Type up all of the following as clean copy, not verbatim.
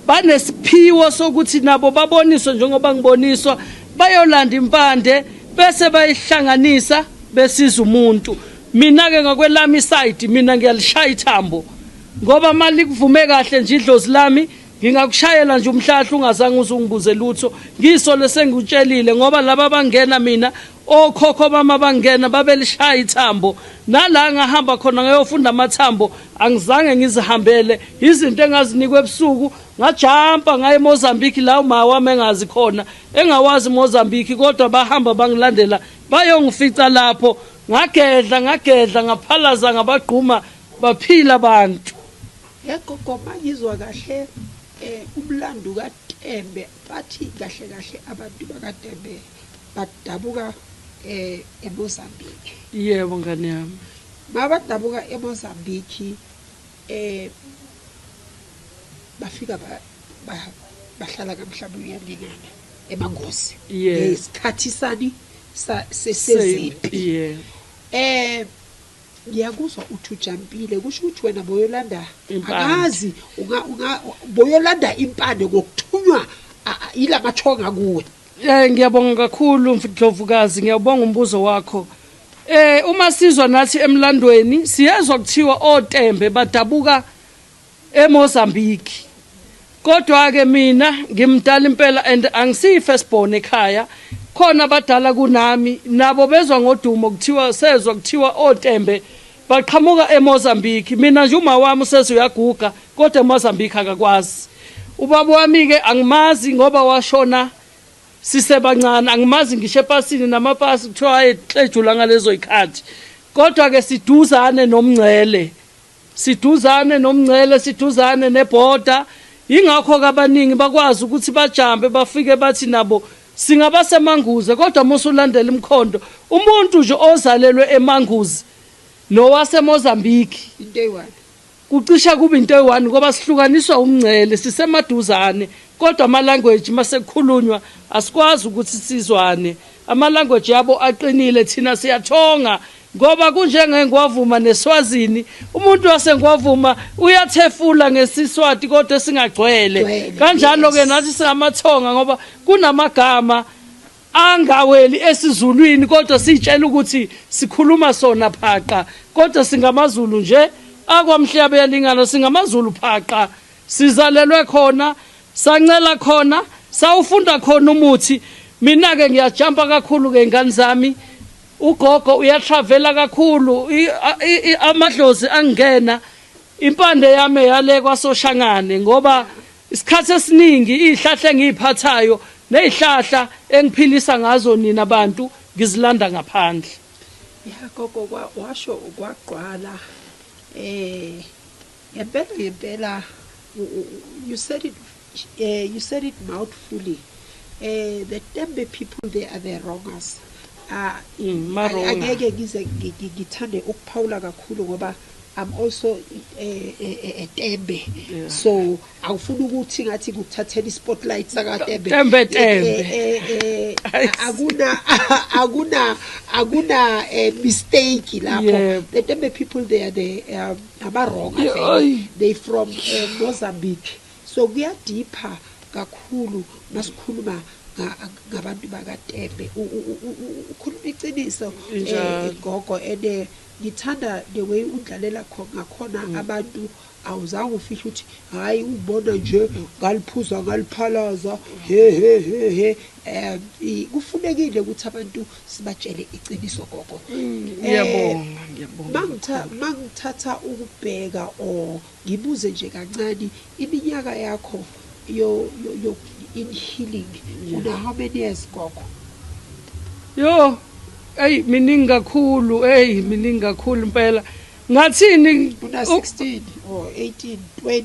Banesiphiwo sokuthi nabo baboniswe njengoba ngiboniswa, bayolanda impande bese bayihlanganisa besiza umuntu. Mina-ke ngakwelami isayidi, mina ngiyalishaya ithambo ngoba uma likuvume kahle nje idlozi lami, ngingakushayela nje umhlahla ungazange uze ungibuze lutho. Ngisole sengikutshelile ngoba laba bangena mina, okhokho bami abangena babelishaya ithambo. Nala ngahamba khona ngayofunda amathambo, angizange ngizihambele, izinto engazinikwa ebusuku. Ngajampa ngaye eMozambique la uma wami engazi khona, engawazi eMozambique, kodwa bahamba bangilandela bayongifica lapho. Ngagedla, ngagedla, ngaphalaza, ngabagquma, baphila abantu. Yegogo, mangizwa kahle umlando kaTembe, bathi kahle kahle abantu bakaTembe badabuka eMozambique. Yebo, ngane yami. Mabadabuka eMozambique, bafika bahlala kaMhlabuyalingana eManguzi. Ngesikhathi sani sezimpi. Ngiyakuzwa uthi ujampile, kusho ukuthi wena boyolanda akazi unga boyolanda impande ngokuthunywa ilamathonga kuwe. Ngiyabonga kakhulu Ndlovukazi, ngiyabonga umbuzo wakho. Uma sizwa nathi emlandweni siyezwa kuthiwa oTembe badabuka eMozambique. Kodwa ke mina ngimdala impela and angisiyi first born ekhaya. Khona abadala kunami nabo bezwa ngodumo kuthiwa, sezwa kuthiwa oTembe baqhamuka eMozambique. Mina nje uma wami useze uyaguga kodwa eMozambique akakwazi. Ubaba wami ke angimazi ngoba washona sisebancane, angimazi ngisho epasini, namapasi kuthiwa ayeklejula ngalezo zikhathi. Kodwa ke siduzane nomngcele, siduzane nomngcele, siduzane nebhoda. Ingakho ke abaningi bakwazi ukuthi bajambe bafike bathi nabo singabaseManguze, kodwa musulandela imkhondo umuntu nje ozalelwe eManguze nowaseMozambique into eyi-one, kucisha kuba into eyi-one ngoba sihlukaniswa umngcele, sisemaduzane, kodwa ama-language masekukhulunywa asikwazi ukuthi sizwane. Ama-language yabo aqinile, thina siyathonga ngoba kunjengengwavuma neSwazini. Umuntu wasengwavuma uyathefula ngesiSwati kodwa esingagcwele kanjalo ke. Nathi singamathonga ngoba kunamagama angaweli esiZulwini kodwa sitshela ukuthi sikhuluma sona phaqa, kodwa singamaZulu nje akwaMhlabuyalingana, singamaZulu phaqa, sizalelwe khona, sancela khona, sawufunda khona umuthi. Mina ke ngiyajumpa kakhulu ke, ingane zami. Ugogo uyatravela kakhulu, amadlozi angena impande yami yale kwaSoshangane ngoba isikhathi esiningi izihlahla engiyiphathayo nezihlahla engiphilisa ngazo nina abantu ngizilanda ngaphandle. Ya gogo, washo kwagqwala. Ngempela ngempela, you said it mouthfully. The Tembe people, they are the wrongers. Maronga. Angeke ngize ngithande ukuphawula kakhulu ngoba I'm also a Tembe. So awufuni ukuthi ngathi ngikuthathela ispotlight sakaTembe. Tembe, Tembe. Akuna mistake lapho. The Tembe people, they are the amaronga vele. They from Mozambique. So kuyadipha kakhulu masikhuluma ngabantu bakaTembe. Ukhuluma iqiniso, gogo, and ngithanda the way udlalela ngakhona abantu. Awuzange ufihle ukuthi hayi, ubona nje ngaliphuza ngaliphalaza, he he he he. Kufunekile ukuthi abantu sibatshele iqiniso, gogo. Ngiyabonga, ngiyabonga. Mangithatha ukubheka or ngibuze nje kancane, iminyaka yakho yo in healing, una how many years, gogo? Yo, ey, miningi kakhulu, ey, miningi kakhulu impela. Ngathini? Una 16 or 18, 20?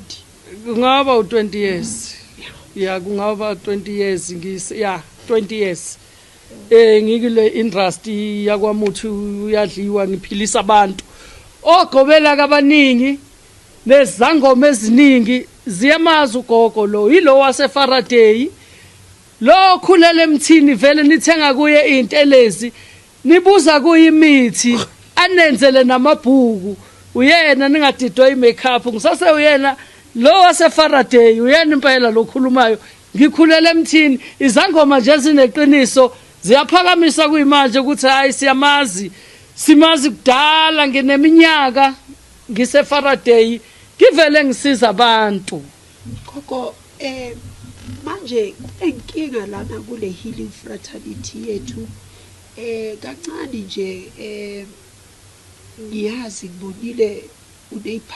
Kungaba u20 years. Ya, kungaba 20 years ngis, ya, 20 years. Ngikule industry yakwamuthi uyadliwa, ngiphilisa abantu. Ogobela kabaningi nezangoma eziningi ziyamazi ugogo lo, yilo wase Faraday. Lo khulela emthini vele, nithenga kuye intelezi, nibuza kuyimithi, anenzele namabhuku. Uyena, ningadidwa imakeup, ngisase uyena. Lo waseFaraday uyena impela lokhulumayo. Ngikhulele emthini, izangoma nje zineqiniso ziyaphakamisa kuyimanje ukuthi hayi siyamazi, simazi kudala. Ngineminyaka ngiseFaraday, ngivele ngisiza abantu. Gogo, manje kunenkinga lana kule healing fraternity yethu. Kancane nje, ngiyazi ngibonile uneyipha